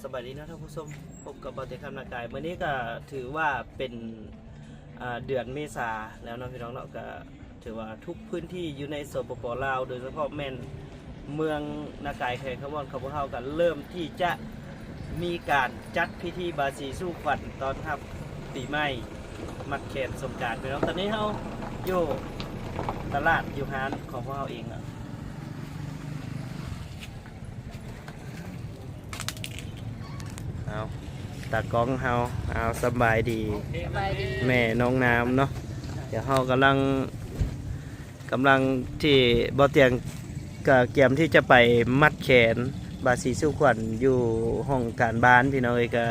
ສະບາຍດີເນາະທ່ານຜູ້ຊົມ, ພົບກັບບ່າວແຕງຄຳນາກາຍ. ມື້ນີ້ກໍຖືວ່າເປັນ ອ່າ ເດືອນເມສາແລ້ວເນາະພີ່ນ້ອງເນາະ, ກໍຖືວ່າທຸກພື້ນທີ່ຢູ່ໃນ ສປປ ລາວ ໂດຍສະເພາະແມ່ນເມືອງນາກາຍ ແຂວງຄຳມ່ວນ ຂອງພວກເຮົາກໍເລີ່ມທີ່ຈະມີການຈັດພິທີບາສີສູ່ຂວັນຕ້ອນຮັບປີໃໝ່ ມັດແຂນສົງການພີ່ນ້ອງ. ຕອນນີ້ເຮົາຢູ່ຕະຫຼາດ ຢູ່ຮ້ານຂອງພວກເຮົາເອງເນາະ. ເອົາ ຕາກ້ອງເຮົາ ເອົາ ສະບາຍດີ ສະບາຍດີ ແມ່ນ້ອງນ້ຳເນາະ. ດຽວເຮົາກຳລັງ ກຳລັງທີ່ບ່າວຕຽງກະກຽມທີ່ຈະໄປມັດແຂນບາສີສູ່ຂວັນຢູ່ຫ້ອງການບ້ານ ພີ່ນ້ອງເອີຍ, ກະ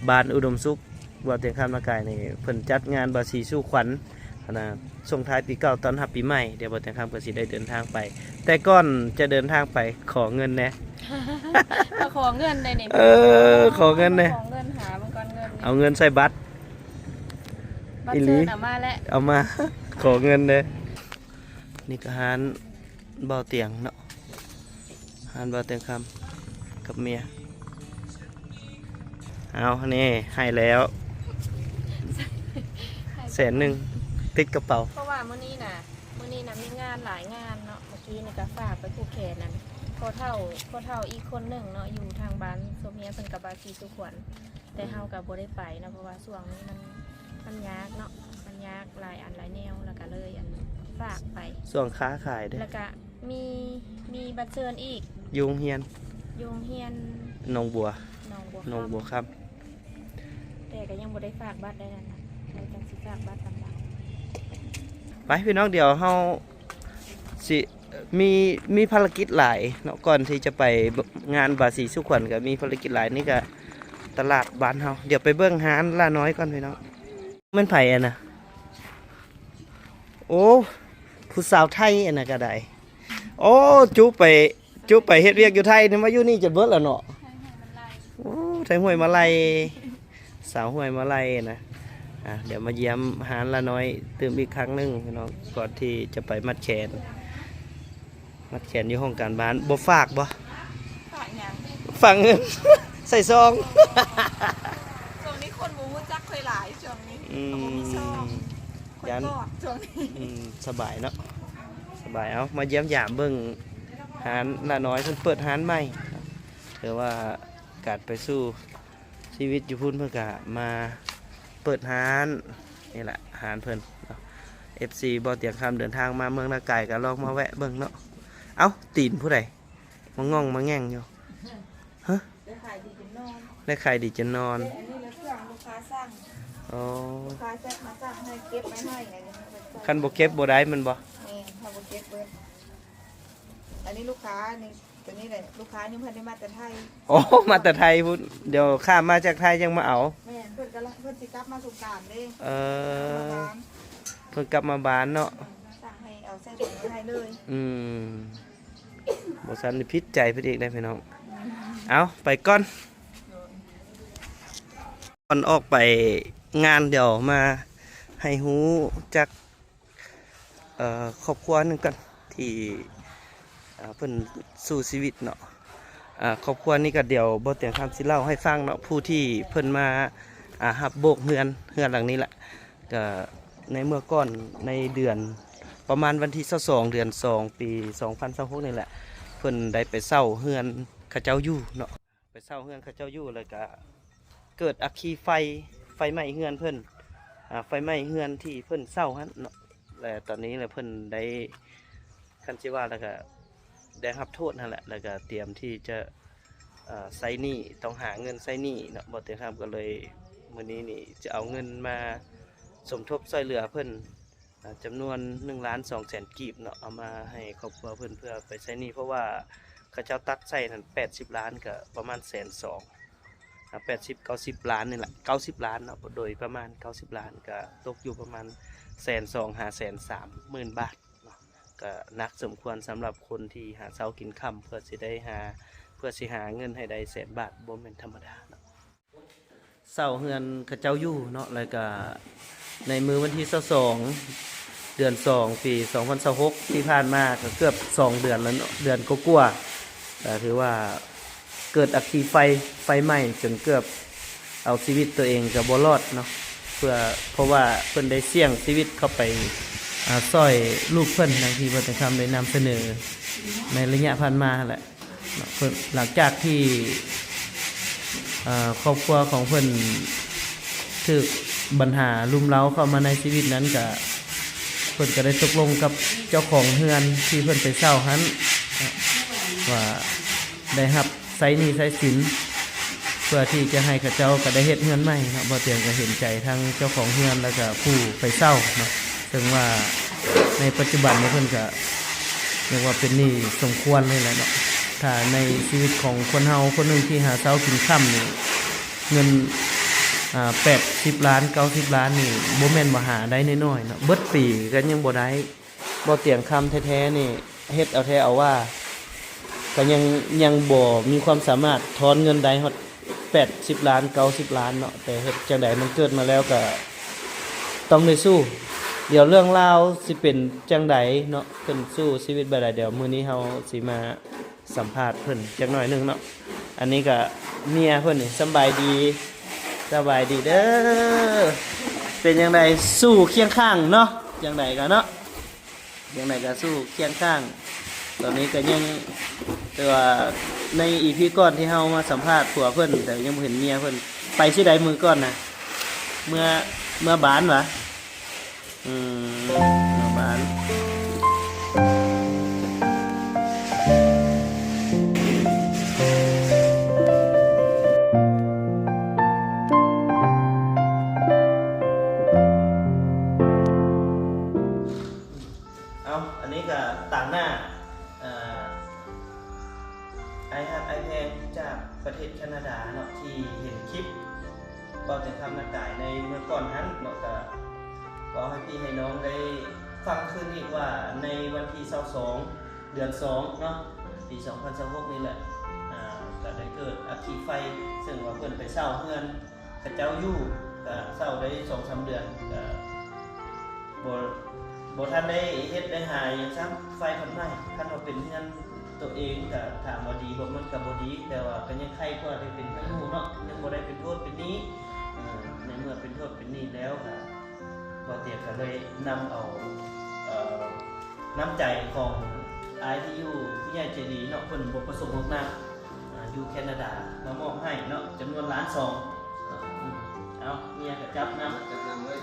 ບ້ານອຸດົມສຸກ. ບ່າວຕຽງຄຳນາກາຍນີ້ ເພິ່ນຈັດງານບາສີສູ່ຂວັນຫັ້ນນະ ສົ່ງທ້າຍປີເກົ່າຕ້ອນຮັບປີໃໝ່. ດຽວບ່າວຕຽງຄຳກໍຊິໄດ້ເດີນທາງໄປ, ແຕ່ກ່ອນຈະເດີນທາງໄປ ຂໍເງິນແດ່. ມາຂໍເງິນໄດ້ນີ້ ເອີ ຂໍເງິນແດ່. ຂໍເງິນ ຫາເບິ່ງກ່ອນເງິນ ເອົາເງິນໃສ່ບັດ ບັດ ອີ່ຫຼີ ເຊີນເອົາມາແຫຼະ ເອົາມາ ຂໍເງິນແດ່. ນີ້ກໍຮ້ານບ່າວຕຽງເນາະ. ຮ້ານບ່າວແຕງຄຳກັບເມຍ. ເອົາ ນີ້ໃຫ້ແລ້ວ ແສນໜຶ່ງ ຕິດກະເປົາ. ເພາະວ່າມື້ນີ້ນະ ມື້ນີ້ນະມີງານຫຼາຍງານເນາະ. ເມື່ອກີ້ນີ້ກໍຝາກໄປຜູກແຂນນັ້ນ ພໍ່ເຖົ້າ ພໍ່ເຖົ້າອີກຄົນໜຶ່ງເນາະ ຢູ່ທາງບ້ານສົມເຮຍ ເພິ່ນກໍບາສີສູ່ຂວັນ. ແຕ່ເຮົາກໍບໍ່ໄດ້ໄປເນາະ ເພາະວ່າຊ່ວງນີ້ມັນ ມັນຍາກເນາະ ມັນຍາກຫຼາຍອັນຫຼາຍແນວ ແລ້ວກໍເລີຍອັນ ຝາກໄປ. ຊ່ວງຄ້າຂາຍເດ້ ແລ້ວກໍມີ ມີບັດເຊີນອີກ ຢູ່ໂຮງຮຽນ ຢູ່ໂຮງຮຽນໜອງບົວ ໜອງບົວ ໜອງບົວຄຳ. ແຕ່ກໍຍັງບໍ່ໄດ້ຝາກບັດໄດ້ນັ້ນນະ ແລ້ວຈັ່ງຊິຝາກບັດນຳລາວ. ໄປພີ່ນ້ອງ ດຽວເຮົາ ຊິມີ ມີພາລະກິດຫຼາຍເນາະ. ກ່ອນທີ່ຈະໄປງານບາສີສູ່ຂວັນກໍມີພາລະກິດຫຼາຍ. ນີ້ກໍຕະຫຼາດບ້ານເຮົາ. ດຽວໄປເບິ່ງຮ້ານຫຼ້ານ້ອຍກ່ອນພີ່ນ້ອງ. ແມ່ນໃຜອັນນະ? ໂອ້ ຜູ້ສາວໄທອັນນັ້ນກໍໄດ້. ໂອ້ ຈຸໄປ ຈຸໄປເຮັດວຽກຢູ່ໄທນີ້ ມາຢູ່ນີ້ຈົນເບິດແລ້ວເນາະ. ໂອ້ ໄທຫ້ວຍມາໄລ ສາວຫ້ວຍມາໄລນະ. ອ່າ ດຽວມາຢ້ຽມຮ້ານຫຼ້ານ້ອຍຕື່ມອີກຄັ້ງໜຶ່ງພີ່ນ້ອງ ກ່ອນທີ່ຈະໄປມັດແຂນ ມັດແຂນຢູ່ຫ້ອງການບ້ານ. ບໍ່ຝາກບໍ່? ຝາກຫຍັງ? ຝາກເງິນ ໃສ່ຊອງ. ຊ່ວງນີ້ຄົນບໍ່ຮູ້ຈັກຂ້ອຍຫຼາຍ ຊ່ວງນີ້ ອືມ ກໍບໍ່ມີຊອງ ຂ້ອຍ ຢ້ານ ກອດຊ່ວງນີ້. ອືມ ສະບາຍເນາະ ສະບາຍ. ເອົາ ມາຢ້ຽມຢາມເບິ່ງຮ້ານຫຼ້ານ້ອຍ ເພິ່ນເປີດຮ້ານໃໝ່. ຖືວ່າການໄປສູ່ຊີວິດຢູ່ພຸ້ນ ເພິ່ນກະມາເປີດຮ້ານ ນີ້ແຫຼະຮ້ານເພິ່ນເນາະ. ເອັຟຊີ ບ່າວຕຽງຄຳເດີນທາງມາເມືອງນາກາຍ ກະລອງມາແວະເບິ່ງເນາະ. ເອົ້າ ຕີນຜູ້ໃດ ມາງ່ອງມາແງ່ງຢູ່ ຮະ? ໄດ້ຂາຍດີຈົນນອນ ໄດ້ຂາຍດີຈົນນອນ. ເດ້ ອັນນີ້ລະເຄື່ອງລູກຄ້າສັ່ງ ອໍ ລູກຄ້າແຊັດມາສັ່ງໃຫ້ເກັບໄວ້ໃຫ້ ອັນນີ້ ຄັນບໍ່ເກັບບໍ່ໄດ້ແມ່ນບໍ່? ແມ່ນ ຖ້າບໍ່ເກັບເບິດ. ອັນນີ້ລູກຄ້ານີ້ ຕົວນີ້ແຫຼະ ລູກຄ້າຍັງບໍ່ທັນໄດ້ມາແຕ່ໄທ. ໂອ້ ມາແຕ່ໄທພຸ້ນ ດຽວຂ້າມມາຈາກໄທຈັ່ງມາເອົາ. ແມ່ນ ເພິ່ນກຳລັງ ເພິ່ນຊິກັບມາສົງການເດ້. ເອີ ເພິ່ນກັບມາບ້ານເນາະ ສັ່ງໃຫ້ເອົາໃສ່ຖົງໄວ້ໃຫ້ເລີຍ. ອືມ ບໍ່ຊັ້ນຊິຜິດໃຈເພິ່ນອີກໄດ໋ພີ່ນ້ອງ. ເອົາ ໄປກ່ອນ. ກ່ອນອອກໄປງານ ດຽວມາໃຫ້ຮູ້ຈັກ ເອີ ຄອບຄົວໜຶ່ງກັນ ທີ່ ເອີ ເພິ່ນສູ້ຊີວິດເນາະ. ເອີ ຄອບຄົວນີ້ກໍດຽວບ່າວຕຽງຄຳຊິເລົ່າໃຫ້ຟັງເນາະ ຜູ້ທີ່ເພິ່ນມາ ອາ ຮັບໂບກເຮືອນ ເຮືອນຫຼັງນີ້ແຫຼະ. ກໍໃນເມື່ອກ່ອນ ໃນເດືອນ ປະມານວັນທີຊາວສອງ ເດືອນສອງ ປີສອງພັນຊາວຫົກນີ້ແຫຼະ ເພິ່ນໄດ້ໄປເຊົ່າເຮືອນເຂົາເຈົ້າຢູ່ເນາະ. ໄປເຊົ່າເຮືອນເຂົາເຈົ້າຢູ່ ແລ້ວກະເກີດອັກຄີໄຟ ໄຟໄໝ້ເຮືອນເພິ່ນ ອາ ໄຟໄໝ້ເຮືອນທີ່ເພິ່ນເຊົ່າຫັ້ນເນາະ. ແລະຕອນນີ້ລະເພິ່ນໄດ້ ຄັນຊິວ່າລະກະໄດ້ຮັບໂທດຫັ້ນແຫຼະ ແລ້ວກະຕຽມທີ່ຈະ ເອີ ໃຊ້ໜີ້ ຕ້ອງຫາເງິນໃຊ້ໜີ້ເນາະ. ບ່າວຕຽງຄຳກໍເລີຍ ມື້ນີ້ນີ້ຈະເອົາເງິນມາສົມທົບຊ່ວຍເຫຼືອເພິ່ນ ອ່າ ຈຳນວນໜຶ່ງລ້ານສອງແສນກີບເນາະ ເອົາມາໃຫ້ຄອບຄົວເພິ່ນເພື່ອໄປໃຊ້ໜີ້ ເພາະວ່າເຂົາເຈົ້າຕັດໃຊ້ນັ້ນແປດສິບລ້ານ ກໍປະມານແສນສອງ ອ່າ ແປດສິບ ເກົ້າສິບລ້ານນີ້ແຫຼະ ເກົ້າສິບລ້ານເນາະ ໂດຍປະມານເກົ້າສິບລ້ານ ກໍຕົກຢູ່ປະມານແສນສອງຫາແສນສາມໝື່ນບາດເນາະ. ກໍໜັກສົມຄວນສຳລັບຄົນທີ່ຫາເຊົ້າກິນຄ່ຳ ເພື່ອຊິໄດ້ຫາ ເພື່ອຊິຫາເງິນໃຫ້ໄດ້ແສນບາດ ບໍ່ແມ່ນທຳມະດາເນາະ. ເຊົ່າເຮືອນເຂົາເຈົ້າຢູ່ເນາະ ແລ້ວກະໃນມື້ວັນທີຊາວສອງ ເດືອນສອງ ປີສອງພັນຊາວຫົກ ທີ່ຜ່ານມາ ກໍເກືອບສອງເດືອນແລ້ວເນາະ ເດືອນກວ່າໆ ກໍຖືວ່າ ເກີດອັກຄີໄຟ ໄຟໄໝ້ຈົນເກືອບເອົາຊີວິດຕົວເອງກໍບໍ່ລອດເນາະ ເພື່ອ ເພາະວ່າເພິ່ນໄດ້ສ່ຽງຊີວິດເຂົ້າໄປ ອາ ຊ່ອຍລູກເພິ່ນ ດັ່ງທີ່ບ່າວແຕງຄຳໄດ້ນຳສະເໜີໃນໄລຍະຜ່ານມາຫັ້ນແຫຼະເນາະ. ເພິ່ນ ຫຼັງຈາກທີ່ ເອີ ຄອບຄົວຂອງເພິ່ນຖືກບັນຫາລຸມເລົາເຂົ້າມາໃນຊີວິດນັ້ນ ກະ ເພິ່ນກໍໄດ້ຕົກລົງກັບເຈົ້າຂອງເຮືອນທີ່ເພິ່ນໄປເຊົ່າຫັ້ນເນາະ ວ່າໄດ້ຮັບ ໃຊ້ໜີ້ໃຊ້ສິນ ເພື່ອທີ່ຈະໃຫ້ເຂົາເຈົ້າກໍໄດ້ເຮັດເຮືອນໃໝ່ເນາະ. ບ່າວຕຽງກໍເຫັນໃຈທັງເຈົ້າຂອງເຮືອນ ແລ້ວກໍຜູ້ໄປເຊົ່າເນາະ ເຊິ່ງວ່າໃນປັດຈຸບັນນີ້ເພິ່ນກໍຮຽກວ່າເປັນໜີ້ສົມຄວນເລີຍແຫຼະເນາະ. ຖ້າໃນຊີວິດຂອງຄົນເຮົາຄົນໜຶ່ງທີ່ຫາເຊົ້າກິນຄ່ຳນີ້ ເງິນ ອາ ແປດສິບລ້ານ ເກົ້າສິບລ້ານນີ້ ບໍ່ແມ່ນວ່າຫາໄດ້ນ້ອຍໆເນາະ ເບິດປີກໍຍັງບໍ່ໄດ້. ບໍ່ຕຽງຄຳແທ້ໆນີ້ ເຮັດເອົາແທ້ເອົາວ່າ ກໍຍັງ ຍັງບໍ່ມີຄວາມສາມາດທອນເງິນໄດ້ຮອດແປດສິບລ້ານ ເກົ້າສິບລ້ານເນາະ. ແຕ່ເຮັດຈັ່ງໃດມັນເກີດມາແລ້ວກໍຕ້ອງໄດ້ສູ້. ດຽວເລື່ອງລາວຊິເປັນຈັ່ງໃດເນາະ ເພິ່ນສູ້ຊີວິດແບບໃດ ດຽວມື້ນີ້ເຮົາຊິມາ ສຳພາດເພິ່ນຈັກໜ້ອຍໜຶ່ງເນາະ. ອັນນີ້ກະເມຍເພິ່ນນີ້ ສຳບາຍດີ ສະບາຍດີເດີ ເປັນຈັ່ງໃດ ສູ້ຄຽງຂ້າງເນາະ ຈັ່ງໃດກະເນາະ ຈັ່ງໃດກະສູ້ຄຽງຂ້າງ. ຕອນນີ້ກະຍັງ ແຕ່ວ່າໃນອີພີກ່ອນທີ່ເຮົາມາສຳພາດຜົວເພິ່ນ ແຕ່ຍັງບໍ່ເຫັນເມຍເພິ່ນ ໄປຊິໃດມື້ກ່ອນນະ ເມືອ ເມືອບ້ານຫວາ? ອືມ ປະມານ ເອົາ ອັນນີ້ກະຕາງໜ້າ ເອີ ອ້າຍຮັກອ້າຍແພງຈາກປະເທດແຄນາດາເນາະ ທີ່ເຫັນຄລິບ ເວົ້າເຖິງຄຳນະກາຍໃນເມື່ອກ່ອນຫັ້ນເນາະ ກະເວົ້າໃຫ້ພີ່ໃຫ້ນ້ອງໄດ້ຟັງຄືນອີກວ່າ ໃນວັນທີຊາວສອງ ເດືອນສອງເນາະ ປີສອງພັນຊາວຫົກນີ້ແຫຼະ ອາ ກະໄດ້ເກີດອັກຄີໄຟ ເຊິ່ງວ່າເພິ່ນໄປເຊົ່າເຮືອນເຂົາເຈົ້າຢູ່ ກະເຊົ່າໄດ້ສອງສາມເດືອນ ກະ ບໍ່ ບໍ່ທັນໄດ້ເຮັດໄດ້ຫາຫຍັງຊ້ຳ ໄຟພັດໄໝ້. ຄັນວ່າເປັນເຮືອນໂຕເອງກະຖາມວ່າດີບໍ່? ມັນກະບໍ່ດີ ແຕ່ວ່າກະຍັງໄຄກວ່າໄດ້ເປັນເຮືອນໝູ່ເນາະ ຍັງບໍ່ໄດ້ເປັນໂທດເປັນໜີ້. ເອີ ໃນເມື່ອເປັນໂທດເປັນໜີ້ແລ້ວກະ ບ່າວຕຽງກະເລີຍນຳເອົາ ເອີ ນ້ຳໃຈຂອງອ້າຍທີ່ຢູ່ ຜູ້ໃຫຍ່ໃຈດີເນາະ ເພິ່ນບໍ່ປະສົງອອກນາມ ອາ ຢູ່ແຄນາດາ ມາມອບໃຫ້ເນາະ ຈຳນວນລ້ານສອງ. ເອົາ ເມຍກະຈັບນຳ ຈັບນຳເລີຍ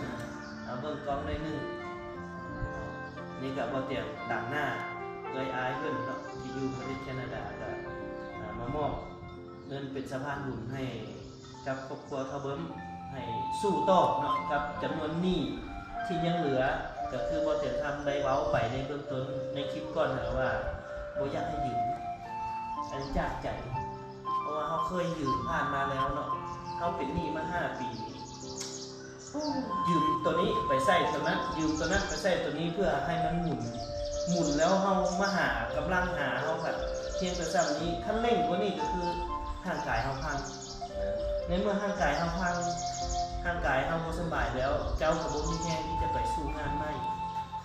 ເອົາເບິ່ງກ້ອງໜ້ອຍໜຶ່ງ. ນີ້ກະບໍ່ຕຽງຕາງໜ້າເອື້ອຍອ້າຍເພິ່ນເນາະ ທີ່ຢູ່ປະເທດແຄນາດາ ກະ ອາ ມາມອບເງິນເປັນສະພານບຸນໃຫ້ກັບຄອບຄົວທ້າວເບິ່ມ ໃຫ້ສູ້ຕໍ່ເນາະ ກັບຈຳນວນໜີ້ທີ່ຍັງເຫຼືອ. ກະຄືບໍ່ຕຽງຄຳໄດ້ເວົ້າໄປໃນເບື້ອງຕົ້ນ ໃນຄລິບກ່ອນຫັ້ນວ່າ ບໍ່ຢາກໃຫ້ຢືມ ອັນນີ້ຈາກໃຈ ເພາະວ່າເຮົາເຄີຍຢືມຜ່ານມາແລ້ວເນາະ ເຮົາເປັນໜີ້ມາຫ້າປີ ຢືມໂຕນີ້ໄປໃຊ້ໂຕນັ້ນ ຢືມໂຕນັ້ນໄປໃຊ້ໂຕນີ້ ເພື່ອໃຫ້ມັນໝູນ ໝູນແລ້ວເຮົາມາຫາ ກຳລັງຫາເຮົາກະພຽງແຕ່ສ່ຳນີ້. ຄັນເລັ່ງກວ່ານີ້ກະຄືຮ່າງກາຍເຮົາພັງ. ໃນເມື່ອຮ່າງກາຍເຮົາພັງ ຮ່າງກາຍເຮົາບໍ່ສະບາຍແລ້ວ ເຈົ້າກະບໍ່ມີແຮງທີ່ຈະໄປສູ້ງານໃໝ່.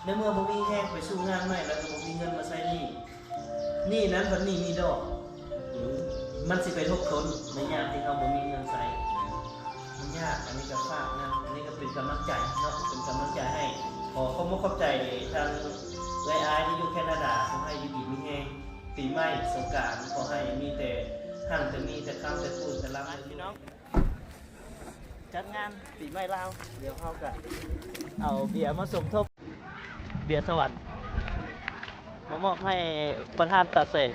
ໃນເມື່ອບໍ່ມີແຮງໄປສູ້ງານໃໝ່ ແລ້ວກະບໍ່ມີເງິນມາໃຊ້ໜີ້ ໜີ້ນັ້ນບັດໜີ້ມີດອກ ມັນຊິໄປທົບທົນໃນຍາມທີ່ເຮົາບໍ່ມີເງິນໃຊ້ ມັນຍາກ. ອັນນີ້ກະຝາກນຳ ອັນນີ້ກະເປັນກຳລັງໃຈເນາະ ເປັນກຳລັງໃຈໃຫ້. ຂໍຂອບອົກຂອບໃຈທາງເອື້ອຍອ້າຍທີ່ຢູ່ແຄນາດາ ຂໍໃຫ້ຢູ່ດີມີແຮງ ປີໃໝ່ສົງການ ຂໍໃຫ້ມີແຕ່ຮັ່ງແຕ່ມີ ແຕ່ຄຳແຕ່ພູແຕ່ລ່ຳແຕ່ລວຍ. ຈັດງານປີໃໝ່ລາວ ດຽວເຮົາກະເອົາເບຍມາສົມທົບ ເບຍສະຫວັນ ມາມອບໃຫ້ປະທານຕາແສງ.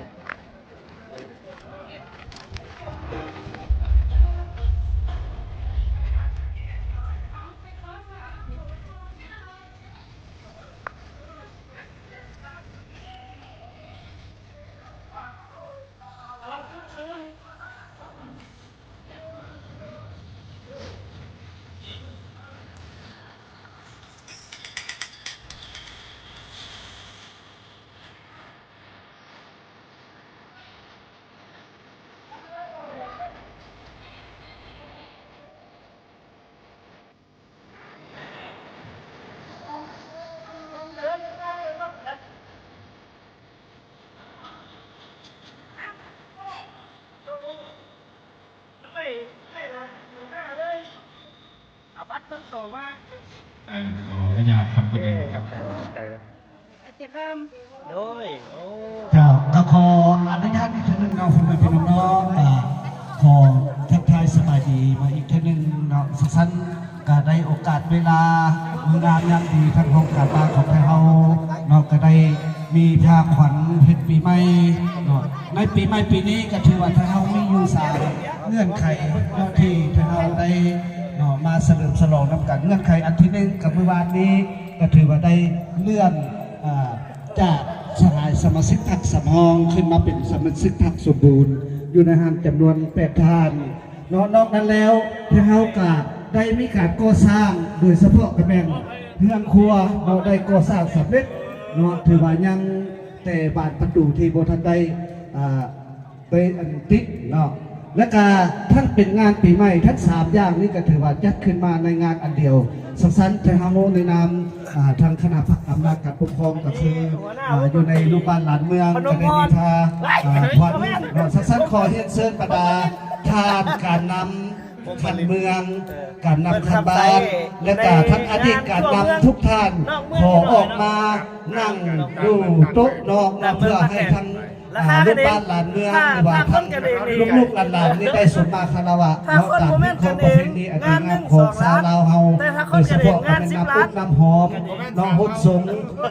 ເອີ ຂໍອະນຸຍາດຄຳໂຕເອງກັບ ໂດຍ ໂອ້ ເຈົ້າ ກໍຂໍອະນຸຍາດອີກເທື່ອໜຶ່ງເນາະ ພໍ່ແມ່ພີ່ນ້ອງເນາະ ກໍຂໍທັກທາຍສະບາຍດີມາອີກເທື່ອໜຶ່ງເນາະ. ຊັ້ນໆ ກໍໄດ້ໂອກາດເວລາມື້ງາມຍາມດີ ທາງຫ້ອງການບ້ານຂອງໄທເຮົາເນາະ ກໍໄດ້ມີພາຂວັນເຮັດປີໃໝ່ເນາະ. ໃນປີໃໝ່ປີນີ້ກໍຖືວ່າໄທເຮົາມີຢູ່ສາມເງື່ອນໄຂເນາະ ທີ່ໄທເຮົາໄດ້ເນາະ ມາສະເຫຼີມສະຫຼອງນຳກັນ. ເງື່ອນໄຂອັນທີໜຶ່ງກໍມື້ວານນີ້ ກໍຖືວ່າໄດ້ເລື່ອນ ອ່າ ຈາກສະຫາຍສະມາຊິກພັກສຳຮອງ ຂຶ້ນມາເປັນສະມາຊິກພັກສົມບູນ ຢູ່ໃນຫັ້ນຈຳນວນແປດທ່ານເນາະ. ນອກນັ້ນແລ້ວ ທາງເຮົາກະໄດ້ມີການກໍ່ສ້າງ ໂດຍສະເພາະກະແມ່ນເຮືອນຄົວເນາະ ໄດ້ກໍ່ສ້າງສຳເລັດເນາະ ຖືວ່າຍັງແຕ່ບານປະຕູທີ່ບໍ່ທັນໄດ້ ອ່າ ໄປອັນຕິດເນາະ ແລະກະທັງເປັນງານປີໃໝ່ ທັງສາມຢ່າງນີ້ກະຖືວ່າຈັດຂຶ້ນມາໃນງານອັນດຽວ. ຊັ້ນໆ ທາງເຮົາໃນນາມ ອ່າ ທາງຄະນະພັກອຳນາດການປົກຄອງ ກະຄື ອ່າ ຢູ່ໃນລູກບ້ານຫຼານເມືອງ ກະໄດ້ມີທ່ານ ອ່າ ຂວັນເນາະ. ຊັ້ນໆ ຂໍຮຽນເຊີນບັນດາທ່ານການນຳຂັ້ນເມືອງ ການນຳຂັ້ນບ້ານ ແລະກະທັງອະດີດການນຳທຸກທ່ານ ຂໍອອກມານັ່ງຢູ່ໂຕະນອກເນາະ ເພື່ອໃຫ້ທັງ ອ່າ ລູກບ້ານຫຼານເມືອງ ຫຼືວ່າທັງລູກໆຫຼານໆນີ້ໄດ້ສົມມາຄາລະວະເນາະ ຕາມຮີດຄອງປະເພນີອັນດີງາມຂອງຊາວລາວເຮົາ ໂດຍສະເພາະກໍແມ່ນນ້ຳອົບນ້ຳຫອມເນາະ ຫົດສົງ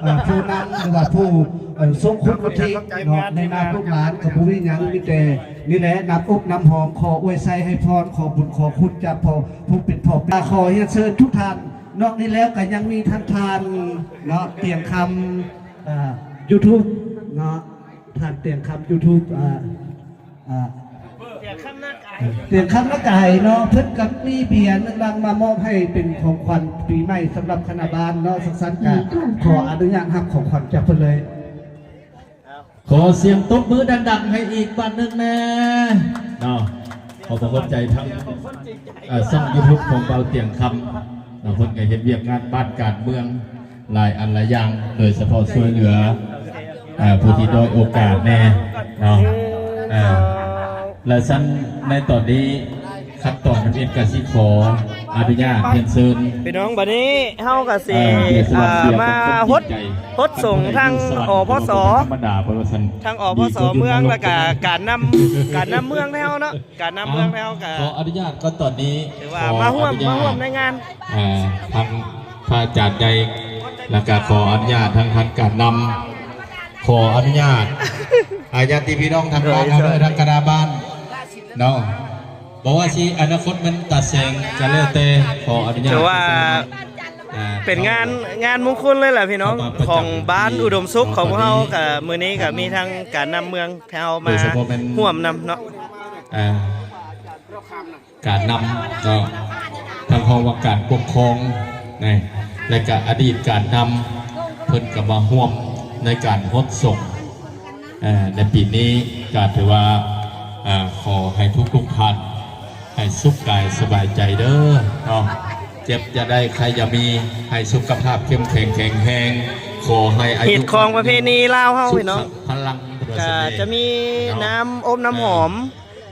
ເອີ ຜູ້ນຳ ຫຼືວ່າຜູ້ ເອີ ຊົງຄຸນວຸດທິເນາະ ໃນນາມລູກຫຼານກໍບໍ່ມີຫຍັງ ມີແຕ່ນີ້ແຫຼະ ນ້ຳອົບນ້ຳຫອມ ຂໍອວຍໄຊໃຫ້ພອນ ຂໍບຸນຂໍຄຸນຈາກພໍ່ຜູ້ເປັນພໍ່ເປັນ ຂໍຮຽນເຊີນທຸກທ່ານ. ນອກນີ້ແລ້ວກໍຍັງມີທັງທ່ານເນາະ ຕຽງຄຳ ອ່າ ຢູທູບເນາະ ທ່ານຕຽງຄຳ ຢູທູບ ອ່າ ອ່າ ຕຽງຄຳນາກາຍ ຕຽງຄຳນາກາຍເນາະ ເພິ່ນກໍມີເບຍໜຶ່ງລັງມາມອບໃຫ້ເປັນຂອງຂວັນປີໃໝ່ສຳລັບຄະນະບ້ານເນາະ. ຊັ້ນໆ ກໍ ອືມ ຂໍອະນຸຍາດຮັບຂອງຂວັນຈາກເພິ່ນເລີຍ. ຂໍສຽງຕົບມືດັງໆໃຫ້ອີກບາດໜຶ່ງແດ່ເນາະ. ຂອບພະຄຸນໃຈທັງ ເອີ ຊ່ອງຢູທູບຂອງບ່າວຕຽງຄຳເນາະ ເພິ່ນກໍເຮັດວຽກງານບ້ານການເມືອງຫຼາຍອັນຫຼາຍຢ່າງ ໂດຍສະເພາະຊ່ວຍເຫຼືອ ເອີ ຜູ້ທີ່ດ້ອຍໂອກາດແດ່ເນາະ. ເອີ ແລະຊັ້ນໃນຕອນນີ້ ຂັ້ນຕອນທຳອິດກໍຊິຂໍອະນຸຍາດຮຽນເຊີນ ພີ່ນ້ອງ ບັດນີ້ເຮົາກໍຊິ ເອີ ມາຫົດ ຫົດສົງທາງ ອພສ ທາງ ອພສ ເມືອງ ແລ້ວກໍການນຳ ການນຳເມືອງແລ້ວເນາະ ການນຳເມືອງແລ້ວກໍ ຂໍອະນຸຍາດກໍຕອນນີ້ ຖືວ່າມາຮ່ວມ ມາຮ່ວມໃນງານ ເອີ ທາງພະອາຈານໃຫຍ່ ແລ້ວກໍຂໍອະນຸຍາດທາງທ່ານການນຳ ຂໍອະນຸຍາດ ອາ ຍາດຕິພີ່ນ້ອງທາງບ້ານເຮົາເດີ ທາງຄະນະບ້ານເນາະ ບໍ່ວ່າຊິອະນາຄົດມັນຕາແສງກໍແລ້ວແຕ່ ຂໍອະນຸຍາດ ຖືວ່າ ອ່າ ເປັນງານ ງານມຸງຄຸນເລີຍແຫຼະພີ່ນ້ອງ ຂອງບ້ານອຸດົມສຸກຂອງພວກເຮົາ ກໍມື້ນີ້ກໍມີທັງການນຳເມືອງ ເຮົາມາຮ່ວມນຳເນາະ ອ່າ ການນຳເນາະ ທາງຫ້ອງວ່າການປົກຄອງນະ ແລະກະອະດີດການນຳ ເພິ່ນກໍມາຮ່ວມໃນການຫົດສົງ ເອີ ໃນປີນີ້ ກະຖືວ່າ ເອີ ຂໍໃຫ້ທຸກໆທ່ານ ໃຫ້ສຸກກາຍສະບາຍໃຈເດີເນາະ ເຈັບຢ່າໄດ້ ໄຂ້ຢ່າມີ ໃຫ້ສຸຂະພາບເຂັ້ມແຂງແຂງແຮງ ຂໍໃຫ້ອາຍຸ ຮີດຄອງປະເພນີລາວເຮົາພີ່ນ້ອງ ສຸຂະພະລັງ ກະຈະມີນ້ຳອົບນ້ຳຫອມ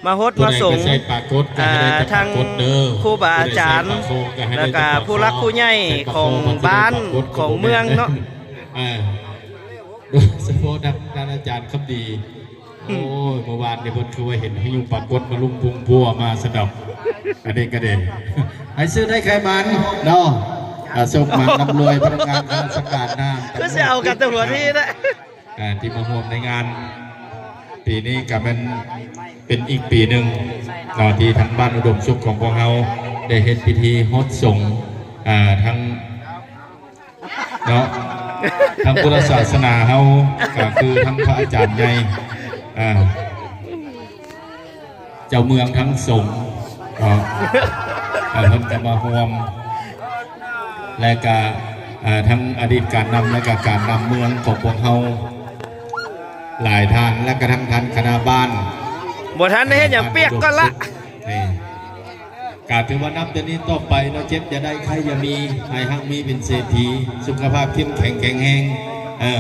ມາຫົດມາສົງ ເອີ ທັງຄູບາອາຈານ ແລ້ວກະຜູ້ຫຼັກຜູ້ໃຫຍ່ຂອງບ້ານຂອງເມືອງເນາະ ເອີ ໂດຍສະເພາະທ່ານອາຈານຄຳດີ ໂອ້ຍ ເມື່ອວານນີ້ເພິ່ນຄືວ່າເຫັນໃຫ້ຍຸງປາກົດມາລຸມພຸງພົວມາສະດອກ ອັນນີ້ກໍດີ ໃຫ້ຊື່ໄດ້ໄຂມັນເນາະ ອ່າ ໂຊກໝານລ່ຳລວຍ ພະນັກງານຂ້າລາຊະການນາງ ຄືຊິເອົາກັນແຕ່ຫົວທີນະ ອ່າ ທີ່ມາຮ່ວມໃນງານ ປີນີ້ກໍແມ່ນເປັນອີກປີໜຶ່ງເນາະ ທີ່ທາງບ້ານອຸດົມສຸກຂອງພວກເຮົາໄດ້ເຮັດພິທີຫົດສົງ ອ່າ ທັງ ເນາະ ທາງພຸດທະສາສະໜາເຮົາ ກໍຄືທັງພະອາຈານໃຫຍ່ ອ່າ ເຈົ້າເມືອງທັງສົງເນາະ ເອີ ເພິ່ນກໍມາຮ່ວມ ແລະກະ ເອີ ທັງອະດີດການນຳ ແລະກະການນຳເມືອງຂອງພວກເຮົາຫຼາຍທ່ານ ແລະກະທັງທ່ານຄະນະບ້ານ ບໍ່ທັນໄດ້ເຮັດຫຍັງ ປຽກກ່ອນລະ ນີ້ ກະຖືວ່ານັບແຕ່ນີ້ຕໍ່ໄປເນາະ ເຈັບຢ່າໄດ້ ໄຂ້ຢ່າມີ ໃຫ້ຮັ່ງມີເປັນເສດຖີ ສຸຂະພາບເຂັ້ມແຂງແຂງແຮງ ເອີ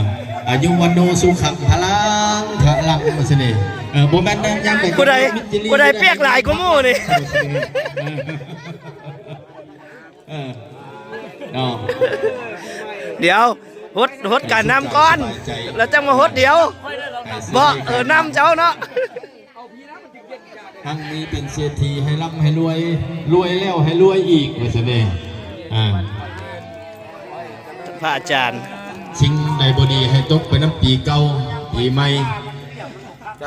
ອາຍຸວັນໂນສຸຂັງພະລັງ ພະລັງ ວ່າຊັ້ນເດ ເອີ ບໍ່ແມ່ນຍາມໃດ ຜູ້ໃດ ຜູ້ໃດປຽກຫຼາຍກວ່າໝູ່ນີ້ ເອີ ເອີ ເນາະ ດຽວ ຫົດ ຫົດການນຳກ່ອນ ແລ້ວຈັ່ງມາຫົດດຽວ ເບາະ ເອີ ນຳເຈົ້າເນາະ. ຄັ້ງນີ້ເປັນເສດຖີໃຫ້ລ່ຳໃຫ້ລວຍ ລວຍແລ້ວໃຫ້ລວຍອີກ ວ່າຊັ້ນເດ. ອ່າ ພະອາຈານ ສິ່ງໃດບໍ່ດີໃຫ້ຕົກໄປນຳປີເກົ່າ ປີໃໝ່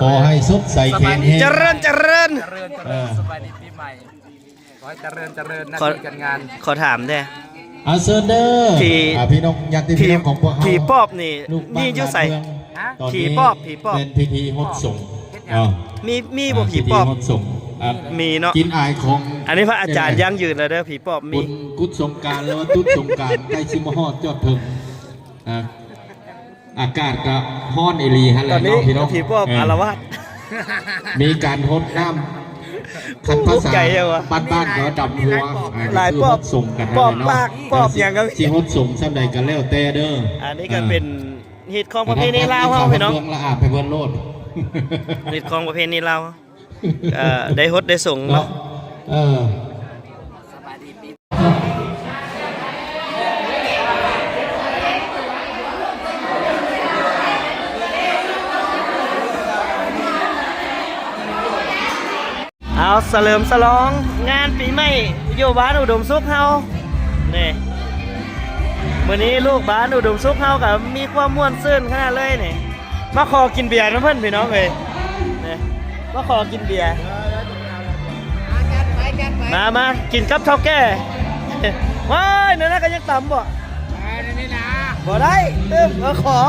ຂໍໃຫ້ສົດໃສແຂງແຮງ ຈະເລີນ ຈະເລີນ ເອີ ສະບາຍດີປີໃໝ່ ຂໍໃຫ້ຈະເລີນ ຈະເລີນ ໜ້າທີ່ການງານ. ຂໍຖາມແດ່ ອາ ເຊີນເດີ ພີ່ ອາ ພີ່ນ້ອງ ຍາດຕິພີ່ນ້ອງຂອງພວກເຮົາ ຜີປອບນີ້ມີຢູ່ໃສ? ຜີປອບ ຜີປອບ ເປັນພິທີຫົດສົງ ເອີ ມີ ມີບໍ່ ອາ ຜີປອບ? ພິທີຫົດສົງ ອາ ມີເນາະ ກິນອາຍຂອງ ອັນນີ້ພະອາຈານຢັ້ງຢືນແລ້ວເດີ ຜີປອບມີ ບຸນກຸດສົງການ ຫຼືວ່າຕຸດສົງການ ໃກ້ຊິມາຮອດຈອດເຖິງ ອາ ອາກາດກໍຮ້ອນອີ່ຫຼີຫັ້ນແຫຼະເນາະ ພີ່ນ້ອງ ຜີປອບ ເອີ ອາລະວາດ ມີການຫົດນ້ຳ ຄັນພາສາບ້ານໆກໍວ່າດຳຫົວ ຫຼາຍປອບ ປອບປາກ ປອບຫຍັງກໍມີ ຊິຫົດສົງສ່ຳໃດກໍແລ້ວແຕ່ເດີ. ອັນນີ້ກໍເປັນຮີດຄອງປະເພນີລາວເຮົາ ພີ່ນ້ອງ ເລື່ອງລະອາບໃຫ້ເພິ່ນໂລດ ຮີດຄອງປະເພນີລາວ ເອີ ໄດ້ຫົດໄດ້ສົງເນາະ ເນາະ ເອີ. ເອົາ ສະເຫຼີມສະຫຼອງງານປີໃໝ່ຢູ່ບ້ານອຸດົມສຸກເຮົານີ້ ມື້ນີ້ລູກບ້ານອຸດົມສຸກເຮົາກໍມີຄວາມມ່ວນຊື່ນຂະໜາດເລີຍນີ້. ມາຂໍກິນເບຍນຳເພິ່ນ ພີ່ນ້ອງເອີຍ ນີ້ ມາຂໍກິນເບຍ ມາ ມາກິນກັບເຖົ້າແກ່. ວ້າຍ ນັ້ນນະ ກໍຍັງຕຳບໍ່? ບໍ່ໄດ້ ຕື່ມ ເອີ ຂໍ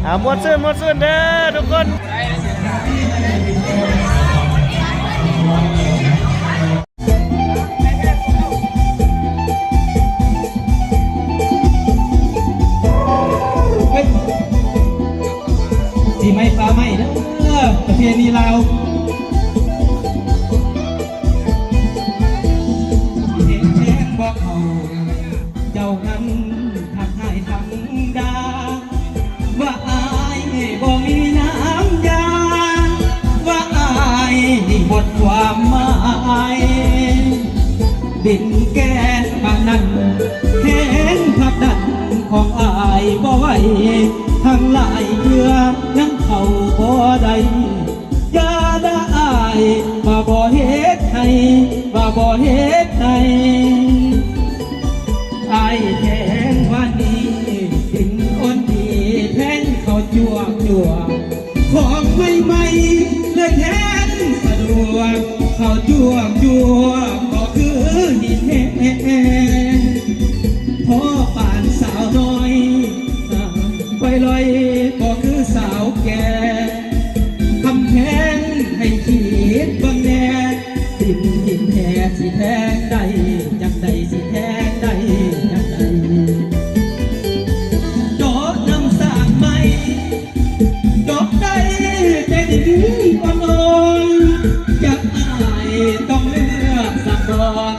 ເອົາ ມ່ວນຊື່ນ ມ່ວນຊື່ນເດີທຸກຄົນ. ສີໄໝ້ຟ້າໄໝ້ເດີ ປະເພນີລາວ ເຫັນແຂງບໍ່ເຂົ້າ ເຈົ້ານັ້ນທັກທາຍທຳດາ ວ່າອ້າຍບໍ່ມີນ້ຳຢາ ວ່າອ້າຍນີ້ໝົດຄວາມໝາຍ ດິນແກ່ນປານນັ້ນ ແຮງຜັກດັນຂອງອ້າຍບໍ່ໄຫວ ທັງຫຼາຍເທື່ອຍັງເຂົ້າບໍ່ໄດ້ ຢ່າລະອ້າຍ ວ່າບໍ່ເຮັດໃຫ້ ວ່າບໍ່ເຮັດໃຫ້ ອ້າຍແທງວ່ານີ້ ດິນອ່ອນດີແທງເຂົ້າຈວກໆ ຂອງໃໝ່ໆ ເລີຍແທງສະດວກ ເຂົ້າຈວກໆ ບໍ່ຄືຫີນແຮງ ພໍປານສາວນ້ອຍ ໄປລອຍບໍ່ຄືສາວແກ່ ຄຳແພງໃຫ້ຄິດເບິ່ງແດ່ ດິນຫີນແຮຊິແທງໄດ້ຈັ່ງໃດ ຊິແທງໄດ້ຈັ່ງໃດ ເຈາະນ້ຳສ້າງໃໝ່ ເຈາະໄດ້ແຕ່ດິນອ່ອນໆ ຈັກອ້າຍຕ້ອງເລືອກສາກອນ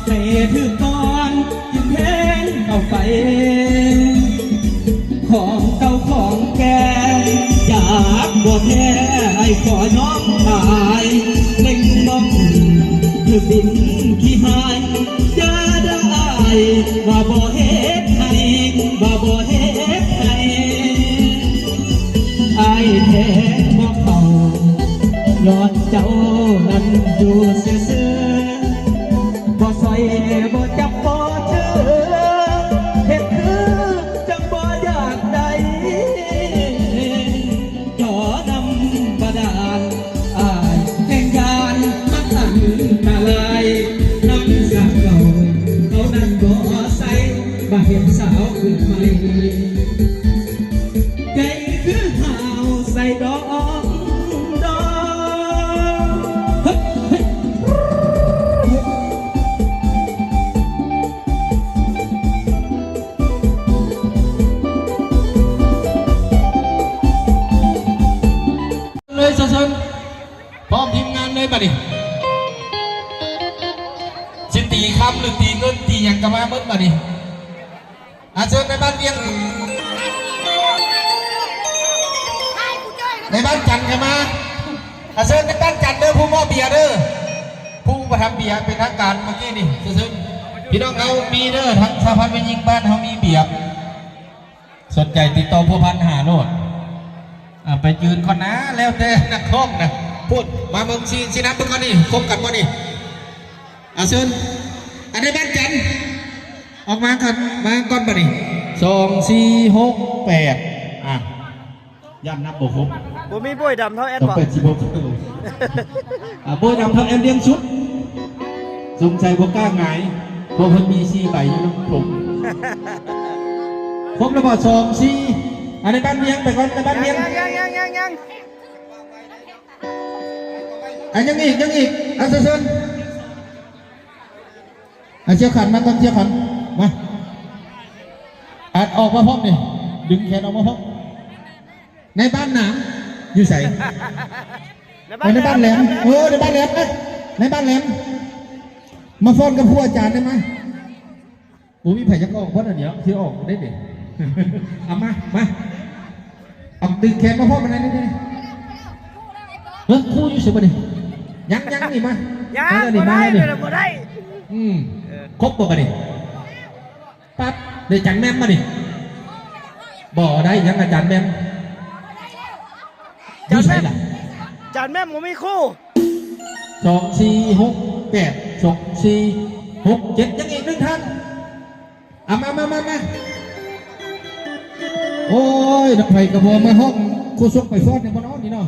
ໃຫ້ຖືກກ່ອນ ຈຶ່ງແທງເຂົ້າໄປ ຂອງເກົ່າຂອງແກ່ ຈາກບໍ່ແທ້ອ້າຍຂໍຍອມຂາຍ ເລັງມອງຖືກດິນຂີ້ຫາຍ ຢ່າເດີອ້າຍ ວ່າບໍ່ເຮັດໃຫ້ ວ່າບໍ່ເຮັດໃຫ້ ອ້າຍແທງບໍ່ເຂົ້າ ຍ້ອນເຈົ້ານັ້ນຢູ່ຊື່ໆ ບໍ່ຊ່ອຍບໍ່ຈັບບໍ່ຖື ເຮັດຄືຈັ່ງບໍ່ຢາກໄດ້ ເຈາະນ້ຳບາດານ ອ້າຍແຮງຢ້ານມັນອັນຕະລາຍ ນ້ຳສາເກົ່າເຂົານັ້ນບໍ່ໃສ່ ມາເຮັດສາວຂຶ້ນໃໝ່ ໃຈຄືຫາວໃສ່ດອງດອງ ເຮີ້ຍ ເຮີ້ຍ ເລີຍ ເຊີນ ພ້ອມທີມງານເລີຍບາດນີ້ ຊິຕີຄຳ ຫຼື ຕີເງິນ ຕີຫຍັງກໍມາໝົດບາດນີ້. ອາ ເຊີນແມ່ບ້ານວຽງ ແມ່ບ້ານຈັນກໍມາ ອາ ເຊີນແມ່ບ້ານຈັນເດີ ຜູ້ມອບເບຍເດີ ຜູ້ ປະທຳເບຍເປັນທາງການມື້ກີ້ນີ້ຊື່ໆ ພີ່ນ້ອງເຮົາມີເດີ ທາງສະຫະພັນແມ່ຍິງບ້ານເຮົາມີເບຍ ສົນໃຈຕິດຕໍ່ພົວພັນຫາໂລດ ອ່າ ໄປຢືນກ່ອນນະ ແລ້ວແຕ່ນັກຮ້ອງນະ ພຸ້ນ ມາເບິ່ງຊິ ຊິນັບເບິ່ງກ່ອນນີ້ ຄົບກັນບໍ່ນີ້ ອ່າ ເຊີນ ອັນໃດບ້ານຈັນ ອອກມາກັນ ມາກ່ອນບັດນີ້ ສອງ ສີ່ ຫົກ ແປດ ອ່າ ຢ້ານນັບບໍ່ຄົບ ບໍ່ມີໂບຍດຳເທົ່າແອດບໍ່ ແປດສິບຫົກ ອ່າ ໂບຍດຳເທົ່າແອດລ້ຽງສຸດ ສົງໄສບໍ່ກ້າຫງາຍ ເພາະເພິ່ນມີສີ່ໃບຢູ່ນຳຜົມ ຄົບແລ້ວບໍ່ ສອງ ສີ່ ອັນໃດບ້ານວຽງ ໄປກ່ອນ ໃນບ້ານວຽງ ຍັງໆໆໆ ອ່າ ຍັງອີກ ຍັງອີກ ອ່າ ເຊີນ ອ່າ ສ່ຽວຂັນມາກ່ອນ ສ່ຽວຂັນ ມາ ອັດອອກມາພ້ອມນີ້ ດຶງແຂນອອກມາພ້ອມ ໃນບ້ານໜາມ ຢູ່ໃສ ໃນບ້ານແຫຼມ ເອີ ໃນບ້ານແຫຼມ ໃນບ້ານແຫຼມ ມາຟ້ອນກັບຄູອາຈານໄດ້ມາ ບໍ່ມີໃຜຢາກອອກບໍ່ ອັນນີ້ຊິອອກໄດ້ເດ ເອົາມາ ມາ ເອົາດຶງແຂນມາພ້ອມກັນໄດ້ນີ້ ເອີ ຄູຢູ່ໃສບັດນີ້ ຍັງ ຍັງນີ້ມາ ຍັງ ມາແລ້ວນີ້ ມາແລ້ວນີ້ ບໍ່ໄດ້ ອືມ ເອີ ຄົບບໍ່ບັດນີ້ ປັບ ໄດ້ຈານແໝ່ມມານີ້ ບໍ່ໄດ້ ຍັງອາຈານແໝ່ມ ຢູ່ໃສລະ ຈານແໝ່ມບໍ່ມີຄູ່ ສອງ ສີ່ ຫົກ ແປດ ສອງ ສີ່ ຫົກ ເຈັດ ຍັງອີກໜຶ່ງທ່ານ ອ່ະ ມາ ມາ ມາ ມາ ໂອ້ຍ ນຳໃຜກໍບໍ່ມາຮ້ອງ ໂຄສົກໄປຟ້ອນແດ່ບໍ່ເນາະນີ້ເນາະ.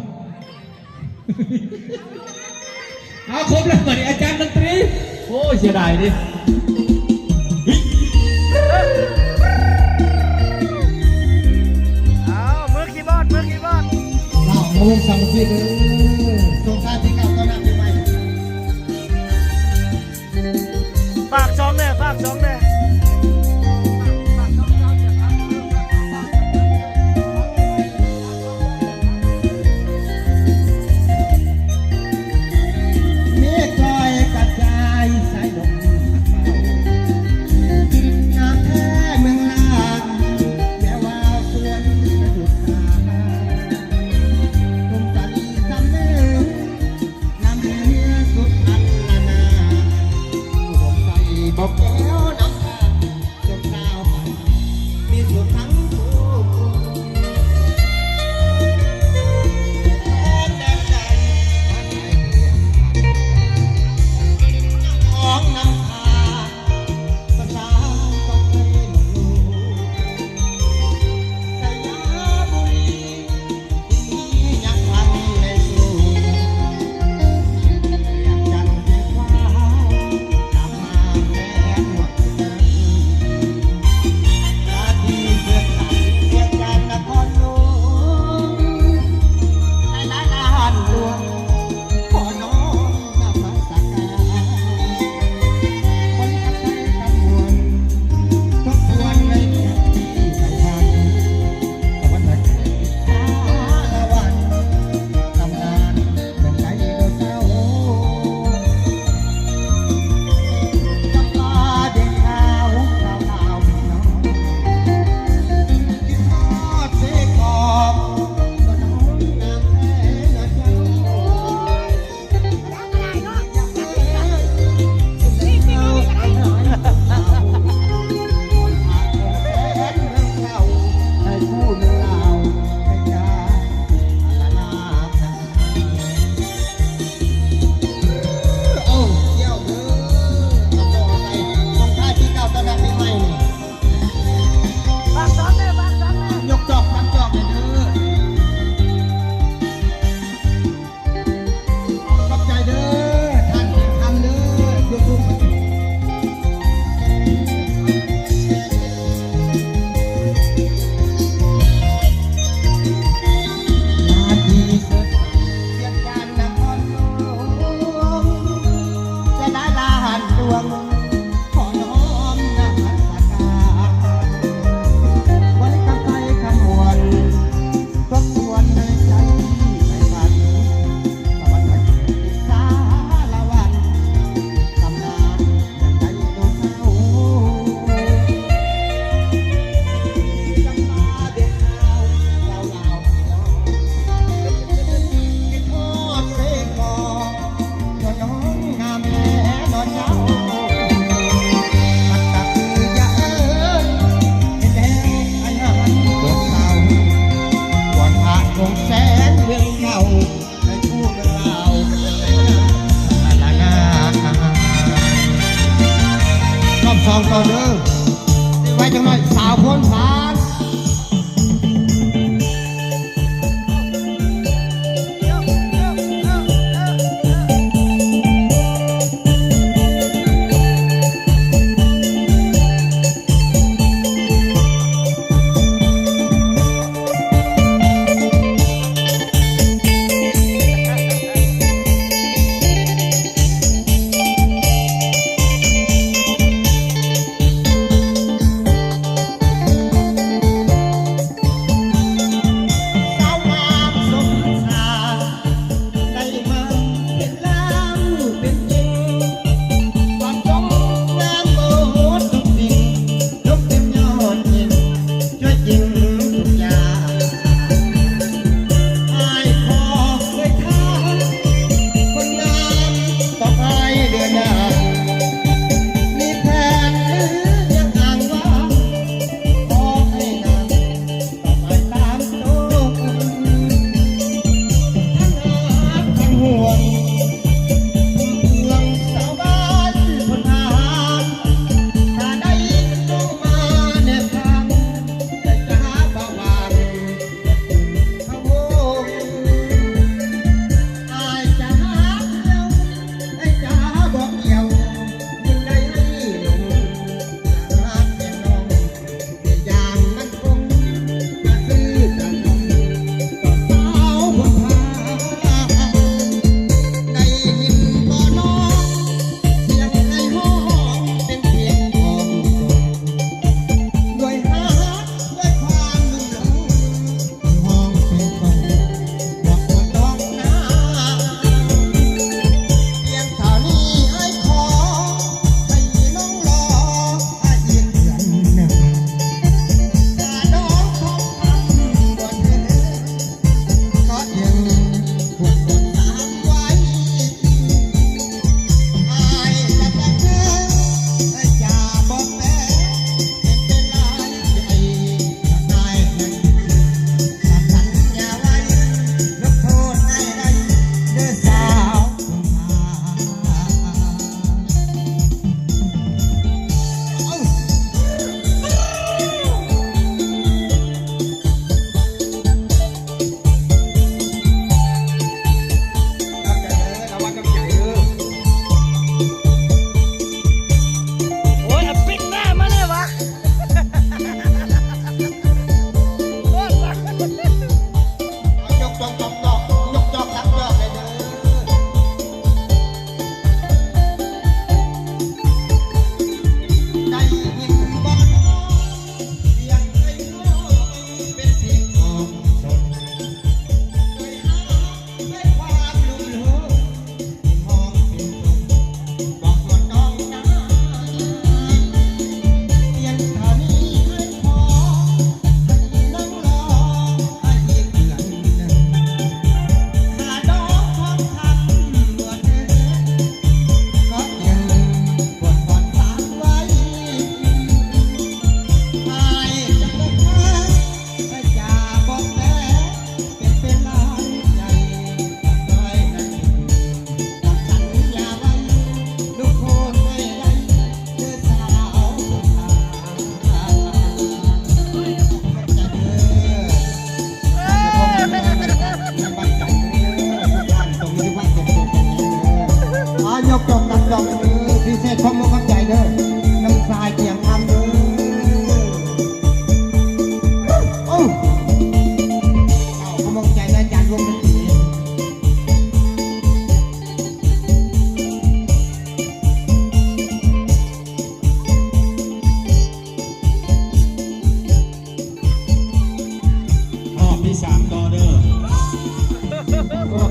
ເອົາ ຄົບແລ້ວບັດນີ້ ອາຈານດົນຕີ ໂອ້ຍ ເສຍດາຍເດ້ ເອົາ ມືຄີບອດ ມືຄີບອດ ເອົາ ມາລົງສາມັກຄີເດີ ສົ່ງທ້າຍປີເກົ່າຕ້ອນຮັບປີໃໝ່. ຝາກຊ່ອງແດ່ ຝາກຊ່ອງແດ່. ເມກລອຍກະຈາຍສາຍລົມ ງາມແທ້ເມືອງລາວ ແວວວາວສວນສະດຸດຕາ ລົມຕາລີສຳເໜີ ນຳເຮືອສຸພັນລະນາ ອຸດົມໄຊບໍ່ແກ້ວນຳພາ ສົມສາວປານ ມີສຸດທັງຄູ່ຄົນ ແຕ່ໃດມາໃສ່ເພື່ອນ ຂອງນຳພາ ຂອບໃຈເດີ ທ່ານແຂກທ່ານເດີ ຢູ່ທຸກ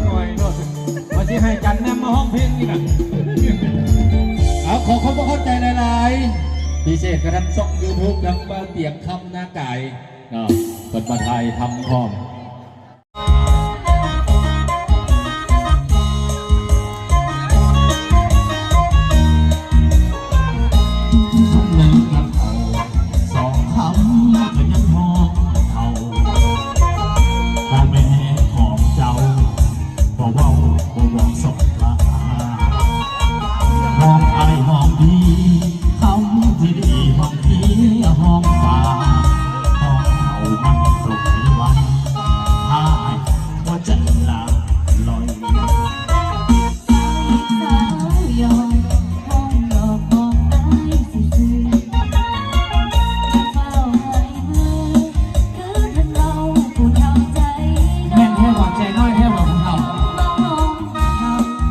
ໜ້ອຍໂລດ ວ່າຊິໃຫ້ຈັນນຳມາຮ້ອງເພງນີ້ນະ. ເອົາ ຂໍຂອບພະຄຸນຂອບໃຈຫຼາຍໆ ພິເສດກະທາງຊ່ອງຢູທູບ ທາງບ່າວຕຽງຄຳນາກາຍເນາະ ເພິ່ນມາຖ່າຍທຳພ້ອມ. ຄຳໜຶ່ງກັບເຂົາ ສອງຄຳກໍຍັງຮ້ອງເທົ່າ ພໍ່ແມ່ຂອງເຈົ້າ ບໍ່ເວົ້າບໍ່ບອກສົບພະ ຮ້ອງອ້າຍຮ້ອງພີ່ ຄຳທີ່ດີຮ້ອງພີ່ຮ້ອງປ້າ ຮ້ອງເຮົາມັນຕົກໃນວັນ ພາໃຫ້ຫົວໃຈລາລອຍ. ສາວຢອກ ຮ້ອງຫຼອກບອກອ້າຍຊື່ໆ ຢ່າຟ້າວໃຫ້ເມີ ຄືເພິ່ນເວົ້າຜູ້ເຖົ້າໃຈນ້ອຍ ແມ່ນແທ້ບໍ່ ໃຈນ້ອຍແທ້ບໍ່ຜູ້ເຖົ້າ ມາຮ້ອງເຖົ້າ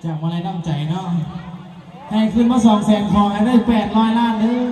ຢາກມາໄລ່ນ້ຳໃຈເນາະ ໃຫ້ຄືນມາສອງແສນ ຂໍໃຫ້ໄດ້ແປດຮ້ອຍລ້ານເດີ້.